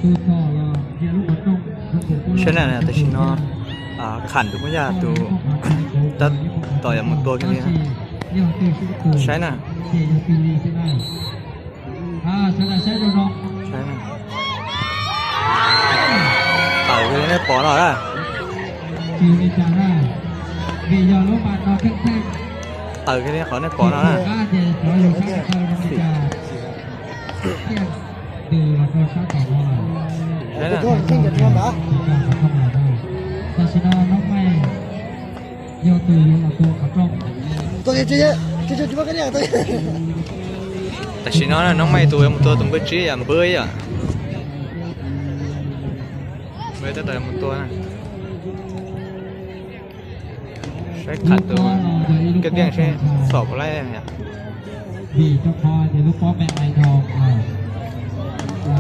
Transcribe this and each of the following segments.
Saib na, tam sim no Kham tus Hmoob Yaj tus tab tom yuav mus tua kiag li na. Saib na. Tawm kiag li nej pom no na. Tawm kiag li qhov nej pom no na. Tam sim no Noob Maij tus yuav mus tua tus npawb tsib yom, npawb yom. Npawb tab tom yuav mus tua na. Saib Kham tus Kab Tiaj seb txhom puas laib.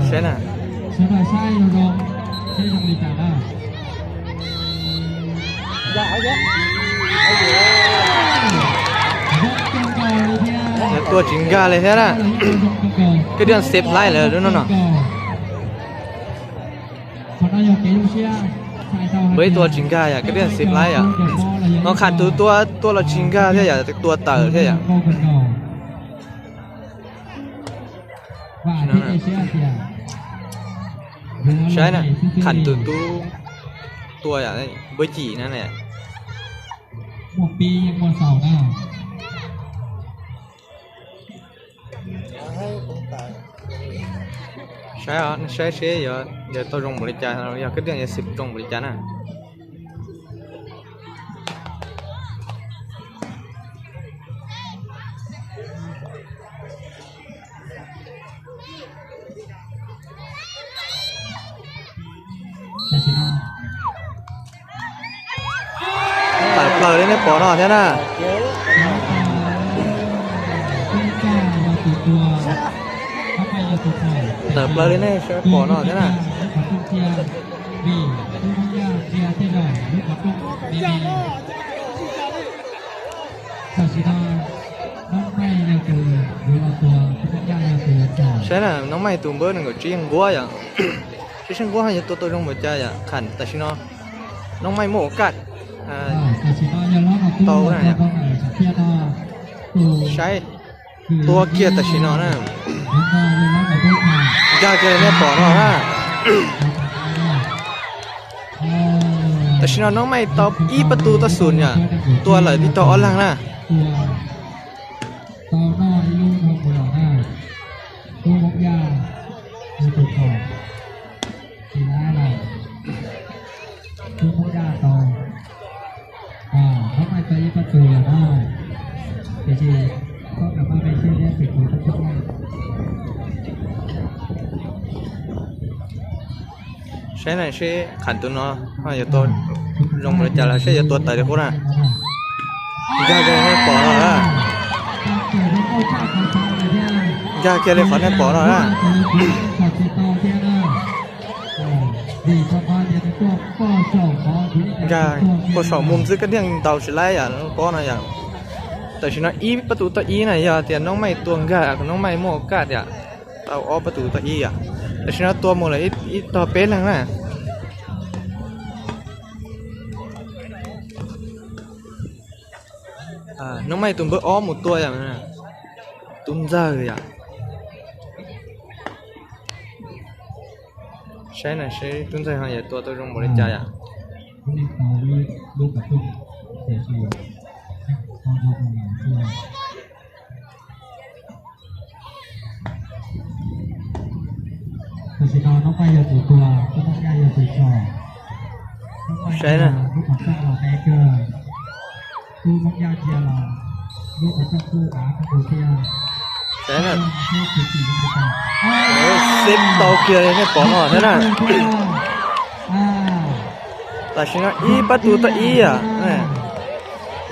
Saib na. Tua tsis nkag li thiab na. Kab Tiaj xev laib lawm lub no no. Npawb tua tsis nkag yom, Kab Tiaj xev laib yom. No Kham tus tua, tua los tsis nkag thiab yom, tua tawm thiab yom. Saib na, Kham tus tub tua yom, npawb yim na ne. Saib, saib seb yog tau zoo npaum li cas, yog Kab Tiaj yuav xev zoo npaum li cas na. Tawm plaws li nej pom no thiab na. Tawm plaws li nej pom no thiab na. Saib na, Noob Maij tus npawb nees nkaum tsib yeej nquab yom. Seb seb nquab ho yuav tua tau zoo npaum cas yom. Kham tam sim no Noob Maij muaj ua kaj tau na yom. Saib, tua kiag tam sim no na. Nkag kiag li nej pom no na. Tam sim no Noob Maij tau ib pob tw toj xum yom, tua lawm tib tog ob leeg na. Saib na seb Kham tus no ho yuav tua zoo li cas los seb yuav tua tawm li qub na. Nkag kiag li nej pom no na. Nkag kiag li qhov nej pom no na. Nkag puag saum mus xwb, Kab Tiaj ntaus tsis laib yom, pob no yom. Tam sim no ib pob tw toj ib na, yog tias Noob Maij tua nkag, Noob Maij muaj ua kaj tias tau ob pob tw toj ib yom. Tam sim no tua mus lawm ib tog peb leeg na. Noob Maij tus npawb ob mus tua yom, Tub Ntxawg yom. Saib na seb Tub Ntxawg ho yuav tua tau zoo npaum li cas yom. Saib na. Saib na. Xeb tau kiag li nej pom no thiab na. Tam sim no ib pob tw toj ib yom.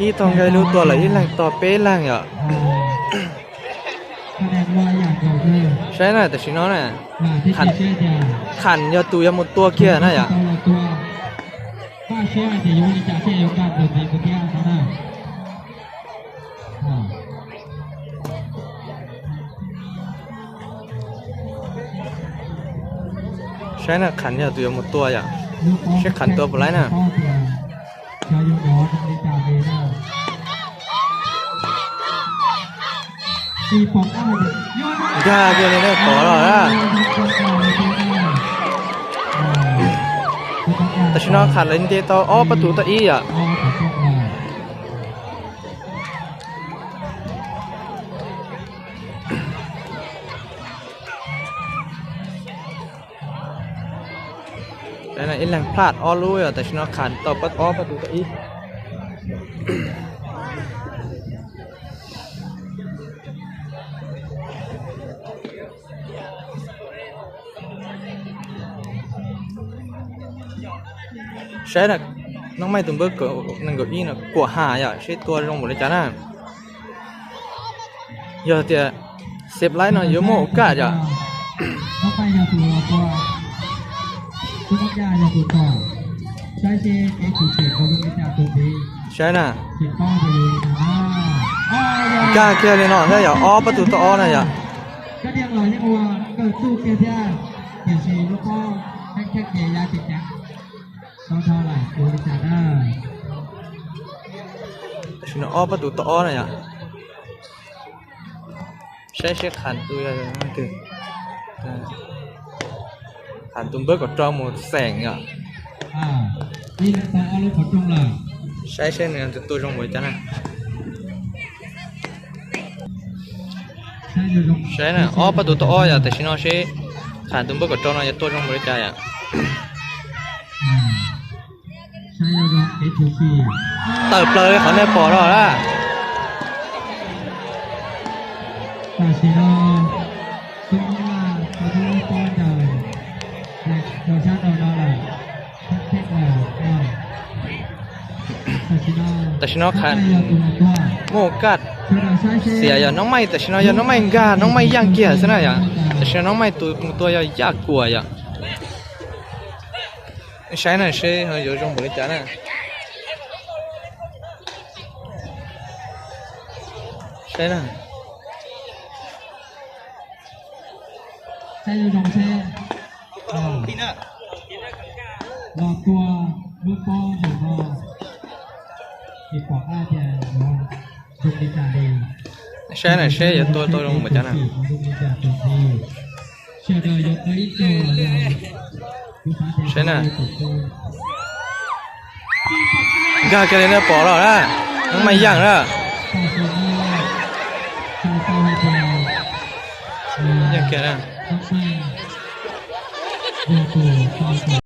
Ib tog nkag lub tua lawm ib leeg tog peb leeg yom. Saib na, tam sim no na, Kham yog tus yuav mus tua kiag na yom. Saib na, Kham yog tus yuav mus tua yom. Seb Kham tua puas laib na. Nkag kiag li na, pom los na. Tam sim no Kham lawv nce tau ob pab tus toj ib yom. Ib leeg plaj ob lub yom, tam sim no Kham tau ob pab tus toj ib. Saib na, Noob Maij tus npawb nees nkaum ib no kuam ham yom, seb tua zoo npaum li cas na. Yog tias xev laib no yuav muaj ua kaj yom. Saib na. Nkag kiag li no ntag yom, ob pab tus toj ob na yom. Tam sim no ob pab tus toj ob na yom. Saib seb Kham tus, Kham tus npawb kaum rau mus xeem yom. Saib seb nws tus tua zoo npaum li cas na. Saib na, ob pab tus toj ob yom, tam sim no seb Kham tus npawb kaum rau no yuav tua zoo npaum li cas yom. Tawm plaws li qhov nej pom no na. Tam sim no Kham muaj kaj xiam yog Noob Maij, tam sim no yog Noob Maij nkag, Noob Maij yaj kiag xwb na yom. Tam sim no Noob Maij tus mus tua yog yaj kuam yom. Saib na seb yuav zoo npaum li cas na. Saib na. Saib na seb yuav tua tau zoo npaum cas na. Saib na. Nkag kiag li na, pom los na. Noob Maij yaj na. Yaj kiag na.